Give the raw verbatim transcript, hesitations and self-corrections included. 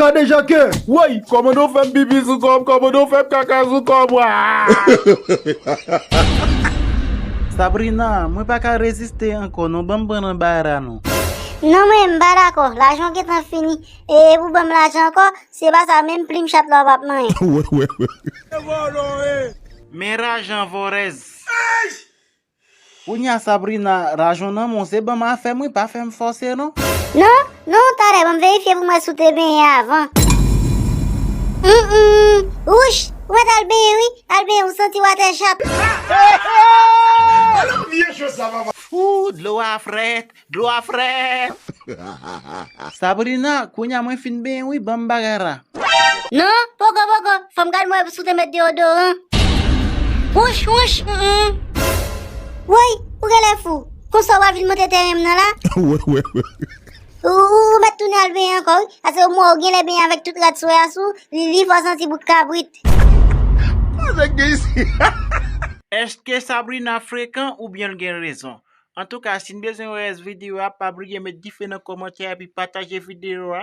Gade Jake! Woy! Kòmande w fè m pipi sou kò m, kòmande w fè m kaka sou kò m, wa! Sabrina, mwen pa ka reziste ankò non, ban m pran nan bara non. Non mwen, m pa dakò, lajan w gentan fini, e pou ban m lajan ankò, se pa sa menm plim chat la w p ap manyen. Men rajan vòrèz. Kounya Sabrina, rajon nan men w, se ban m afè m wi, pa fè m fòse non. Non, non, talè ban m verifye pou m wè si w te benyen avan. Hum, hum, wouch, ou mèt al benyen wi, al benyen, ou santi w atè chat. Fou, dlo a frèt, dlo a frèt. Sabrina, kounya mwen fin benyen wi, ban m bagay la. Non, poko, poko, fò m gad mwen si w te mèt deyodoran. Wouch, wouch, mm, mm. Woy, ou genlè fou. Konsa w pral vin monte teren m nan la? Ou, ou, ou mèt tounen al benyen ankò wi. Ase ou mwen ou genlè benyen avèk tout rad soya sou, li, li fè w santi bout kabrit. Èske Sabrina frekan oubyen l gen rezon? Antouka, si n bezwen wè rès videyo a, pa bliye met dife nan kòmantè epi pataje videyo a.